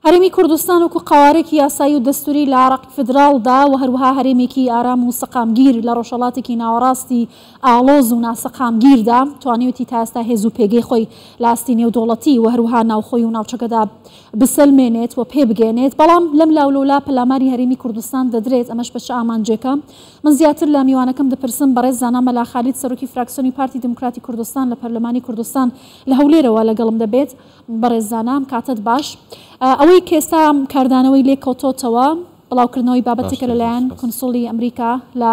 هەرێمی کوردستان وەکو قەوارەیەکی یاسایی و دەستوری لە عێراقی فیدراڵدا و هەروەها هەرێمێکی ئارام و سەقامگیر لە ڕۆژهەڵاتێکی ناوەڕاستی ئاڵۆز و ناسەقامگیردا توانیویەتی تا ئێستا هێز و پێگەی خۆی لە ئاستی نێودەوڵەتی و هەروەها ناوخۆی و ناوچەکەدا بسەلمێنێت و پێبگەیەنێت بەڵام لەم لاولەولا پەلاماری هەرێمی کوردستان دەدرێت ئەمەش بە چ ئامانجێکە؟ من زیاتر لە میوانەکەم دەپرسم بەڕێز زانا مەلا خالید سەرۆکی فراکسیۆنی پارتی دیموکراتی کوردستان لە پەرلەمانی کوردستان لە هەولێرەوە لەگەڵم دەبێت. بەڕێز زانا کاتت باش. ئەوەی کە ئێستا کاردانەوەی لێ کەوتۆتەوە بڵاوکردنەوەی بابەتێکە باشتر زۆر لەلایەن سوپاس. کونسوڵی ئەمریکا لە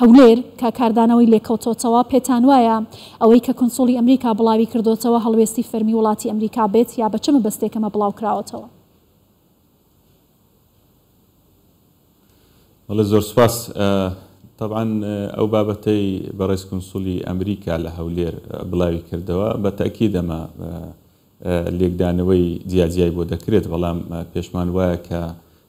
هەولێر کە کاردانەوەی لێ کەوتۆتەوە پێتان وایە ئەوەی کە کونسوڵی ئەمریکا بڵاوی کردۆتەوە هەڵوێستی فەرمی وڵاتی ئەمریکا بێت یا بە چ مەبەستێک ئەمە بڵاو کراوەتەوە؟ بەڵێ زۆر سوپاس. تەبعەن ئەو بابەتەی بەڕێز کونسوڵی ئەمریکا لە هەولێر بڵاوی کردەوە بە تەئکید ئەمە لێکدانەوەی جیاجیای بۆ دەکرێت، بەڵام پێشمان وایە کە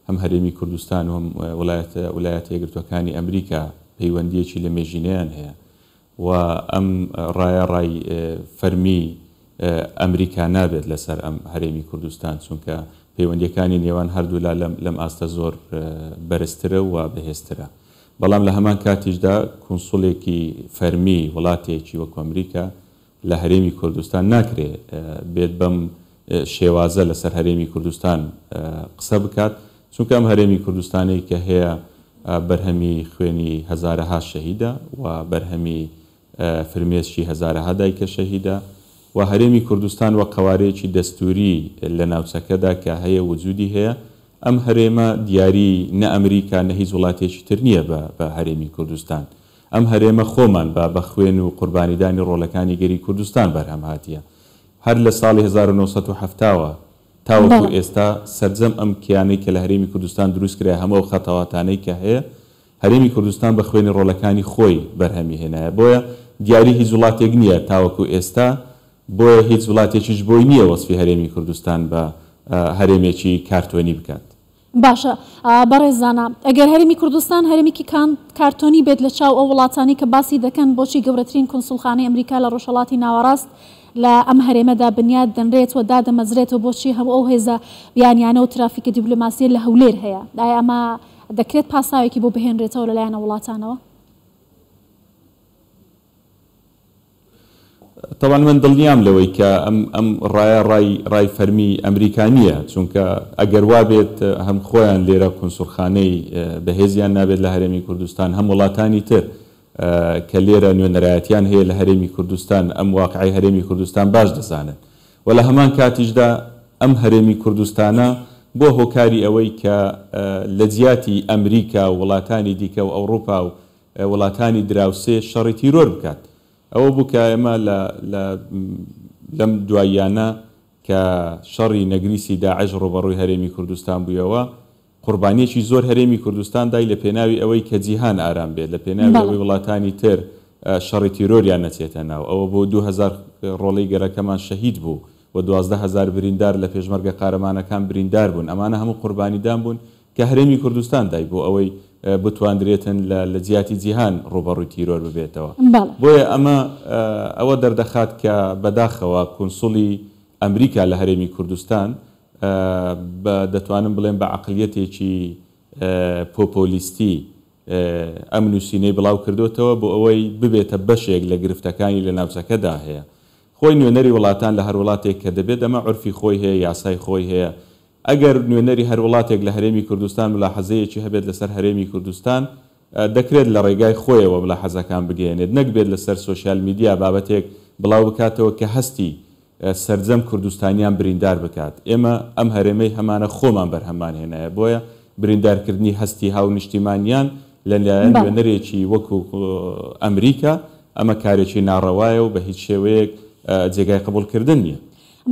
هەم هەرێمی کوردستان و هەم وڵایەتە ولایەتە یەکگرتووەکانی ئەمریکا پەیوەندییەکی لەمێژینەیان هەیە و ئەم ڕایە ڕای فەرمی ئەمریکا نابێت لەسەر ئەم هەرێمی کوردستان، چونکە پەیوەندییەکانی نێوان هەردوولا لەم لەم ئاستە زۆر بەرزترە و بەهێزترە. بەڵام لە هەمان کاتیشدا کونسوڵێکی فەرمی وڵاتێکی وەکو ئەمریکا لە هەرێمی کوردستان ناکرێ بێت بەم شێوازە لەسەر هەرێمی کوردستان قسە بکات، چونکە ئەم هەرێمی کوردستانەی کە هەیە بەرهەمی خوێنی هەزارەها شەهیدە و بەرهەمی فرمێسکی هەزارەها دایکە شەهیدە و هەرێمی کوردستان وەک قەوارەیەکی دەستووری لە ناوچەکەدا کە هەیە وجودی هەیە، ئەم هەرێمە دیاری نە ئەمریکا نە هیچ وڵاتێکی تر نییە بە هەرێمی کوردستان. ئەم هەرێمە خۆمان بە بە خوێن و قوربانیدانی ڕۆڵەکانی گەلی کوردستان بەرهەم هاتیە. هەر لە ساڵی 1970 وە تاوەکو بەڵێ. ئێستا سەرجەم ئەم کیانەی کە لە هەرێمی کوردستان دروست کرایە هەموو ئەو خەتەواتانەی کە هەیە هەرێمی کوردستان بە خوێنی ڕۆڵەکانی خۆی بەرهەمی هێنایە بۆیە دیاری هیچ وڵاتێک نیە تاوەکو ئێستا بۆیە هیچ وڵاتێکیش بۆی نیە وەسفی هەرێمی کوردستان بە هەرێمێکی کارتۆنی بکات. باشە بەڕێز زانا ئەگەر هەرێمی کوردستان هەرێمێکی کارتۆنی بێت لە چاو ئەو وڵاتانەی کە باسی دەکەن بۆچی گەورەترین کونسوڵخانەی ئەمریکا لە ڕۆژهەڵاتی ناوەڕاست لە ئەم هەرێمەدا بنیات دەنرێت و دادەمەزرێت و بۆچی هەموو ئەو هێزە بیانیانە و ترافیکە دیبلۆماسیە لە هەولێر هەیە ئایا ئەمە دەکرێت پاساوێکی بۆ بهێنرێتەوە لەلایەن ئەو وڵاتانەوە؟ تەبعەن من دڵنیام لەوەی کە ئەم ئەم ڕایە ڕای ڕای فەرمی ئەمریکا نییە، چونکە ئەگەر وابێت هەم خۆیان لێرە کونسوڵخانەی بەهێزیان نابێت لە هەرێمی کوردستان، هەم وڵاتانی تر کە لێرە نوێنەرایەتیان هەیە لە هەرێمی کوردستان ئەم واقعی هەرێمی کوردستان باش دەزانن و لە هەمان کاتیشدا ئەم هەرێمی کوردستانە بووە هۆکاری ئەوەی کە لە جیاتی ئەمریکا و وڵاتانی دیکە و ئەوڕوپا و وڵاتانی دراوسێ شەڕی تیرۆر بکات. ئەوە بوو کە ئێمە لە لە لەم دواییانە کە شەڕی نەگریسی داعش ڕووبەڕووی هەرێمی کوردستان بوویەوە، قوربانییەکی زۆر هەرێمی کوردستان دای لە پێناوی ئەوەی کە جیهان ئارام بێت، لە پێناوی بەڵێ. ئەوەی وڵاتانی تر شەڕی تیرۆریان نەچێتە ناو. ئەوە بۆ 2000 ڕۆڵەی گەلەکەمان شەهید بوو و 12,000 بریندار لە پێشمەرگە قارەمانەکان بریندار بوون. ئەمانە هەموو قوربانیدان بوون کە هەرێمی کوردستان دای بۆ ئەوەی بتواندرێتن لە لە جیاتی جیهان ڕووبەڕووی تیرۆر ببێتەوە. بەڵێ. بۆیە ئەمە ئەوە دەردەخات کە بەداخەوە کونسوڵی ئەمریکا لە هەرێمی کوردستان بە دەتوانم بڵێم بە عەقڵیەتێکی پۆپۆلیستی ئەم نووسینەی بڵاو کردۆتەوە بۆ ئەوەی ببێتە بەشێک لە گرفتەکانی لە ناوچەکەدا هەیە. خۆی نوێنەری وڵاتان لە هەر وڵاتێک کە دەبێت ئەمە عورفی خۆی هەیە، یاسای خۆی هەیە، ئەگەر نوێنەری هەر وڵاتێک لە هەرێمی کوردستان ملاحەزەیەکی هەبێت لەسەر هەرێمی کوردستان، دەکرێت لە ڕێگای خۆیەوە ملاحەزەکان بگەیەنێت، نەک بێت لەسەر سۆشیال میدیا بابەتێک بڵاو بکاتەوە کە هەستی سەرجەم کوردستانیان بریندار بکات. ئێمە ئەم هەرێمەی هەمانە خۆمان بەرهەممان هێنایە، بۆیە بریندارکردنی هەستی هاونیشتیمانیان لە لایەن بەڵێ. نوێنەرێکی وەکو ئەمریکا ئەمە کارێکی ناڕەوایە و بە هیچ شێوەیەک جێگای قبوڵکردن نییە.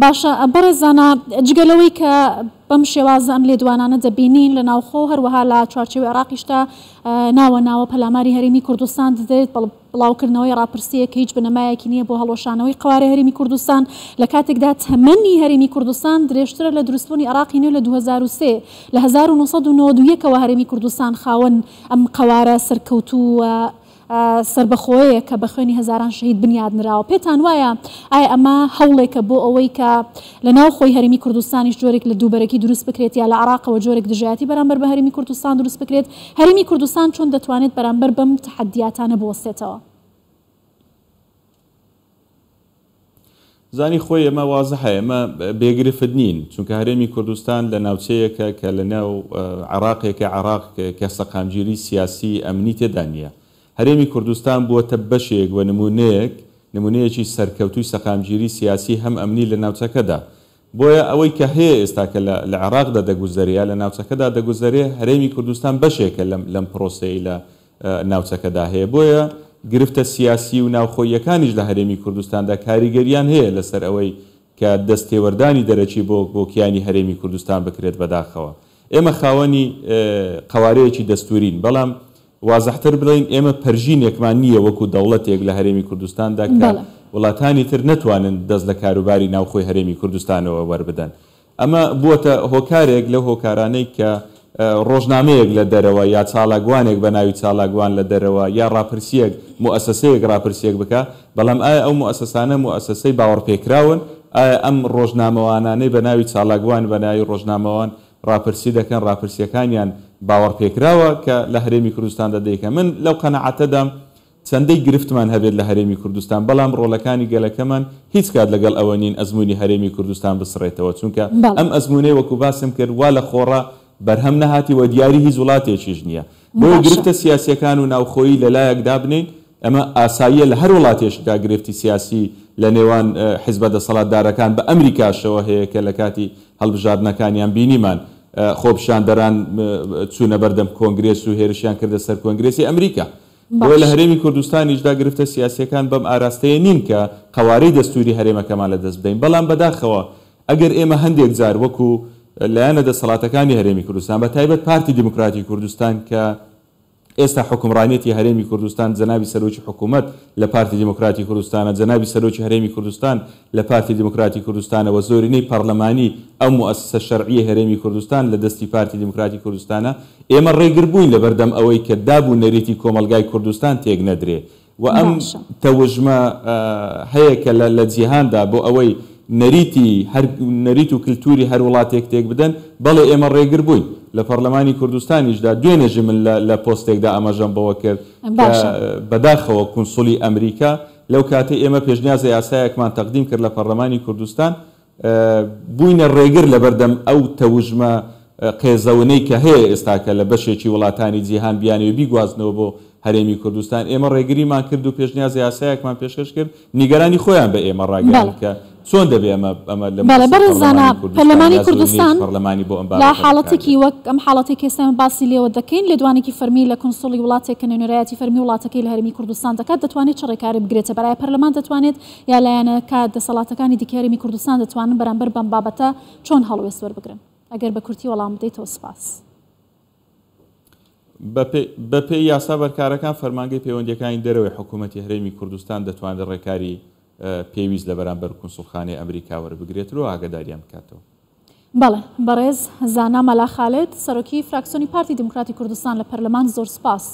باشە بەڕێز زانا جگە لەوەی کە بەم شێوازە ئەم لێدوانانە دەبینین لە ناوخۆ هەروەها لە چوارچێوەی عێراقیشدا ناوە ناوە پەلاماری هەرێمی کوردستان دەدرێت بەڵ بڵاوکردنەوەی ڕاپرسییەک کە هیچ بنەمایەکی نییە بۆ هەڵوەشانەوەی قەوارەی هەرێمی کوردستان لە کاتێکدا تەمەنی هەرێمی کوردستان درێژترە لە دروستبوونی عێراقی نوێ لە 2003 لە 1991 ەوە هەرێمی کوردستان خاوەن ئەم قەوارە سەرکەوتوو و. سەربەخۆیەیە کە بە خوێنی هەزاران شەهید بنیاد نراوە. پێتان وایە ئایا ئەمە هەوڵێکە بۆ ئەوەی کە لە ناو خۆی هەرێمی کوردستانیش جۆرێک لە دووبەرەکی دروست بکرێت یا لە عێراقەوە جۆرێک دژایەتی بەرامبەر بە هەرێمی کوردستان دروست بکرێت؟ هەرێمی کوردستان چۆن دەتوانێت بەرامبەر بەم تەحەدیاتانە بوەستێتەوە؟ زانی خۆی ئەمە وازحە ئێمە بێ گرفت نین، چونکە هەرێمی کوردستان لە ناوچەیەکە کە لە ناو عێراقێکە، عێراق کە سەقامگیری سیاسی ئەمنی تێدا نییە. هەرێمی کوردستان بووەتە بەشێک و نموونەیەک، نموونەیەکی سەرکەوتووی سەقامگیری سیاسی هەم ئەمنی لە ناوچەکەدا. بۆیە ئەوەی کە هەیە ئێستا کە لە لە عێراقدا دەگوزەرێ یا لە ناوچەکەدا دەگوزەرێ، هەرێمی کوردستان بەشێکە لەم لەم پرۆسەیەی لە ناوچەکەدا هەیە. بۆیە گرفتە سیاسی و ناوخۆییەکانیش لە هەرێمی کوردستاندا کاریگەرییان هەیە لەسەر ئەوەی کە دەستتێوەردانی دەرەکی بۆ بۆ کیانی هەرێمی کوردستان بکرێت بەداخەوە ئێمە خاوەنی قەوارەیەکی دەستوورین بەڵام وازحتر بڵێین ئێمە پەرژینێکمان نییە وەکو دەوڵەتێک لە هەرێمی کوردستاندا کە وڵاتانی تر نەتوانن دەست لە کاروباری ناوخۆی هەرێمی کوردستانەوە وەربدەن. ئەمە بووەتە هۆکارێک لەو هۆکارانەی کە ڕۆژنامەیەک لە دەرەوە یا چالاکوانێک بە ناوی چالاکوان لە دەرەوە یا ڕاپرسییەک، موئەسەسەیەک ڕاپرسییەک بکا، بەڵام ئایا ئەو موئەسەسانە موئەسەسەی باوەڕپێکراون؟ ئایا ئەم ڕۆژنامەوانانەی بە ناوی چالاکوان، بە ناوی ڕۆژنامەوان ڕاپرسی دەکەن، ڕاپرسییەکانیان باوەڕپێکراوە کە لە هەرێمی کوردستاندا دەیکەن؟ من لەو قەناعەتەدام چەندەی گرفتمان هەبێت لە هەرێمی کوردستان، بەڵام ڕۆڵەکانی گەلەکەمان هیچ کات لەگەڵ ئەوە نین ئەزموونی هەرێمی کوردستان بسڕێتەوە، چونکە ئەم ئەزموونەی وەکو باسم کرد وا لە خۆڕا بەرهەم نەهاتی و دیاری هیچ وڵاتێکیش نییە. بۆیە گرفتە سیاسییەکان و ناوخۆیی لە لایەک دابنێین، ئەمە ئاساییە لە هەر وڵاتێکدا گرفتی سیاسی لە نێوان حیزبە دەسەڵاتدارەکان بە ئەمریکاشەوە هەیە کە لە کاتی هەڵبژاردنەکانیان بینیمان خۆپیشاندەران چوونە بەردەم کۆنگرێس و هێرشیان کردە سەر کۆنگرێسی ئەمریکا. بۆیە لە هەرێمی کوردستانیشدا گرفتە سیاسییەکان بەم ئاراستەیە نین کە قەوارەی دەستووری هەرێمەکەمان لەدەست بدەین، بەڵام بەداخەوە ئەگەر ئێمە هەندێک جار وەکو لایەنە دەسەڵاتەکانی هەرێمی کوردستان بە تایبەت پارتی دیموکراتی کوردستان کە ئێستا حوکمڕانیەتی هەرێمی کوردستان جەنابی سەرۆکی حکوومەت لە پارتی دیموکراتی کوردستانە، جەنابی سەرۆکی هەرێمی کوردستان لە پارتی دیموکراتی کوردستانە و زۆرینەی پەڕلەمانی ئەو موئەسەسە شەرعیەی هەرێمی کوردستان لە دەستی پارتی دیموکراتی کوردستانە، ئێمە ڕێگر بووین لەبەردەم ئەوەی کە داب و نەریتی کۆمەڵگای کوردستان تێک نەدرێ و ئەم تەوژمە هەیە کە لە جیهاندا بۆ ئەوەی نەریتی هەر نەریت و کلتوری هەر وڵاتێک تێک بدەن، بەڵێ ئێمە ڕێگر بووین. لە پەڕلەمانی کوردستانیشدا دوێنێ من لە پۆستێکدا ئاماژەم بەوە کرد کە بەداخەوە کونسوڵی ئەمریکا لەو کاتەی ئێمە پێشنیازە یاسایەکمان تەقدیم کرد لە پەڕلەمانی کوردستان، بووینە ڕێگر لەبەردەم ئەو تەوژمە قێزەونەی کە هەیە ئێستاکە لە بەشێکی وڵاتانی جیهان بیانەوێ بیگوازنەوە بۆ هەرێمی کوردستان، ئێمە ڕێگریمان کرد و پێشنیازە یاسایەکمان پێشکەش کرد، نیگەرانی خۆیان بە ئێمە ڕاگەیاند کە چۆن دەبێ ئەمە ئەمە لە بەڵێ بەڕێز زانا، پەڕلەمانی کوردستان پەرلەمانی یا زۆرینەیەکی کوردستان پەڕلەمانی بۆ ئەم لە بابەتە بەکار حاڵەتێکی بێت. وەک ئەم حاڵەتەی کە ئێستا ئێمە باسی لێوە دەکەین، لێدوانێکی فەرمی لە کونسوڵی وڵاتێک کە نوێنەرایەتی فەرمی وڵاتەکەی لە هەرێمی کوردستان دەکات دەتوانێت چ ڕێکارێک بگرێتە بەر؟ ئایا پەرلەمان دەتوانێت یا لایەنەکە دەسەڵاتەکانی دیکەی هەرێمی کوردستان دەتوانن بەرامبەر بەم بابەتە چۆن هەڵوێست وەربگرن؟ ئەگەر بە کورتی وەڵام بدەیتەوە سپاس. بەپێی یاسا بەرکارەکان فەرمانگەی پەیوەندییەکانی دەرەوەی حکوومەتی هەرێمی کوردستان دەتوانێت ڕێکاری پێویست لە بەرامبەر کونسوڵخانەی ئەمریکا وەربگرێت و ئاگاداریان بکاتەوە. بەڵێ بەڕێز زانا مەلا خالد سەرۆکی فراکسیۆنی پارتی دیموکراتی کوردستان لە پەرلەمان زۆر سوپاس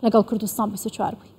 لەگەڵ کوردستان 24 بووی.